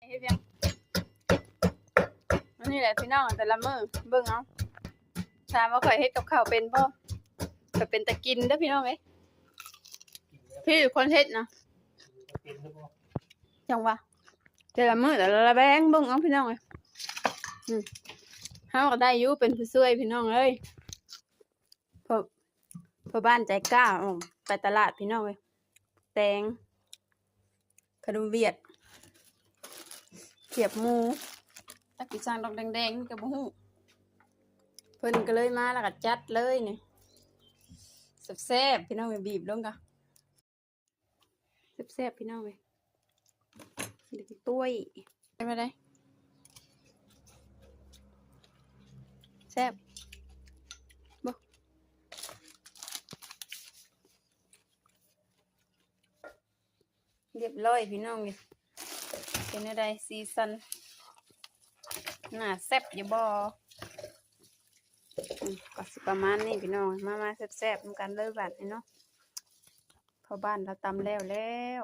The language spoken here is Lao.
ເຮັດຫຍັງ? ອັນນີ້ແຫຼະພີ່ນ້ອງ ແຕ່ລະມື້ເບິ່ງເອົາ. ຖາມວ່າຂ້ອຍເຮັດກັບເຂົ້າເປັນບໍ່? ກໍເປັນຕາກິນເດີ້ພີ່ນ້ອງເອີຍ. ພີ່ຄົນເຮັດນະ ເປັນເດີ້ບໍ່? ຈັ່ງວ່າ ແຕ່ລະມື້ແຕ່ລະແບງເບິ່ງເອົາພີ່ນ້ອງເອີຍ. ອືມ ເຮົາກໍໄດ້ຢູ່ ເປັນຜູ້ຊ່ວຍພີ່ນ້ອງເອີຍ. ພໍ່ ພໍ່ບ້ານໃຈກ້າອອກໄປຕະຫຼາດພີ່ນ້ອງເອີຍ. ແຕງ ຂະໜົມຫວຽດ ຂຽບໝູ ຈັກຊິສັ່ງດອກແດງໆ ນີ້ກໍບໍ່ຮູ້. ເພິ່ນກໍເລີຍມາ ແລ້ວກໍຈັດເລີຍນີ້ ແຊບໆ ພີ່ນ້ອງເອີຍ. ບີບລົງກໍ ແຊບໆ ພີ່ນ້ອງເອີຍ. ເດັກຕຸ້ຍ ເປັນແນວໃດ? ແຊບບໍ່? ຮຽບຮ້ອຍພີ່ນ້ອງເອີຍ. ເປັນແນວໃດ? ສີສັນໜ້າແຊບຢູ່ບໍ່? ອືມ ກໍຊິປະມານນີ້ພີ່ນ້ອງ. ມາໆ ແຊບໆ ນຳກັນເລີຍບາດນີ້ເນາະ. ພໍ່ບ້ານລາວຕຳແລ້ວແລ້ວ.